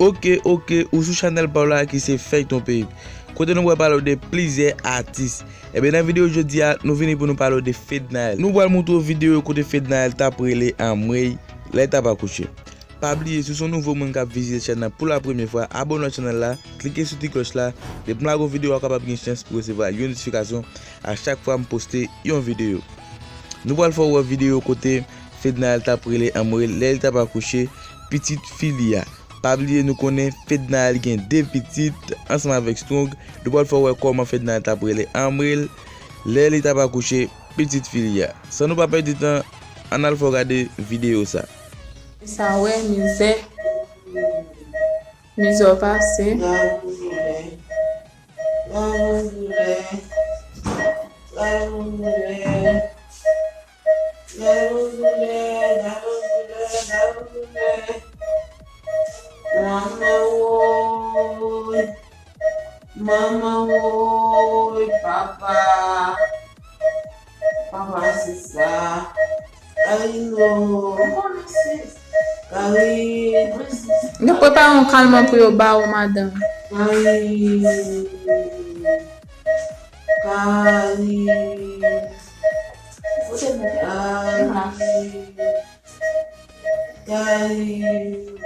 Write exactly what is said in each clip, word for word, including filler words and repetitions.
Ok, ok, ou sou chanèl pa w la ki se Feyton Peyi. Kote nou pral pale w de plizyè atis. Ebyen, nan videyo jodi a, nou vini pou nou pale w de Fednaelle. Nou pral montre w videyo kote Fednaelle t ap rele anmwey lè l t ap akouche. Pa bliye, si w se yon nouvo moun k ap vizite chèn nan pou la premyè fwa, abòne ak chanèl la, klike sou ti klòch la. Depi m lage yon videyo, w a kapab gen chans pou resevwa yon notifikasyon a chak fwa m poste yon videyo. Nou pral fè w wè videyo kote Fednaelle t ap rele anmwey lè l t ap akouche pitit fi li a. Pa bliye, nou konnen Fednaelle gen de pitit ansanm avèk Strong. Nou pral fè w wè kòman Fednaelle t ap rele anmwey lè li t ap akouche pitit fi li a. San nou pa pèdi tan, ann al fè w gade videyo sa. Sa wè mizè, mizè w pase. Gade doulè, gade doulè, gade doulè. Gade doulè, gade doulè, gade doulè. Manman woy, manman woy, papa. Papa se sa. Ay non. Kari. Yo prepare yon kalman pou yo ba ou, madanm. Kari. Kari. Kari. Kari.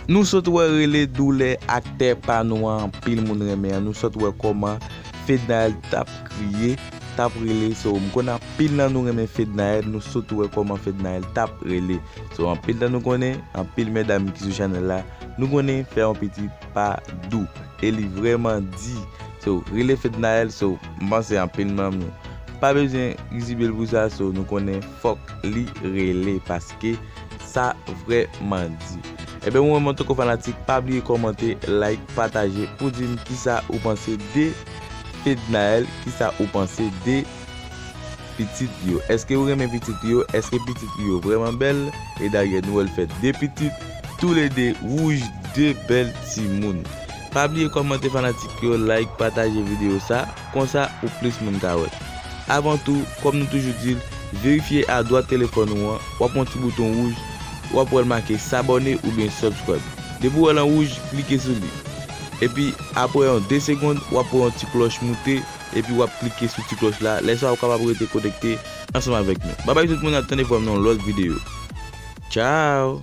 Nou sot wè rele doulè aktè pa nou an, anpil moun renmen an. Nou sot wè kòman Fednaelle t ap kriye, t ap rele. So, m konnen anpil nan nou renmen Fednaelle, nou sot wè kòman Fednaelle t ap rele. So, anpil nan nou konnen, anpil medam ki sou chanèl la, nou konnen fè yon pitit pa dou. E li vrèman di. So, rele Fednaelle, so, m panse anpil nan nou pa bezwen rizibel pou sa, so, nou konnen fòk li rele paske sa vrèman di. Ebyen, mwen menm antanke fanatik, pa bliye kòmante, like, pataje pou di m kisa ou panse de Fednaelle, kisa ou panse de pitit li yo. Èske ou renmen pitit li yo? Èske pitit li yo vrèman bèl? E dayè, nou wè l fè de pitit, toulede wouj, de bèl timoun. Pa bliye kòmante fanatik yo, like, pataje videyo sa, konsa pou plis moun ka wè. Avan tou, kòm nou toujou di l, verifye adwat telefòn ou an, w ap wè yon ti bouton wouj, w ap wè l make s'abonner oubyen subscribe. Depi w wè l an wouj, klike sou li. Epi, apre yon de segonn, w ap wè yon ti klòch moute, epi w ap klike sou ti klòch la. Lè sa a, w kapab rete konekte ansanm avèk nou. Babay tout moun, n ap tande vwa m nan yon lòt videyo. Tchao!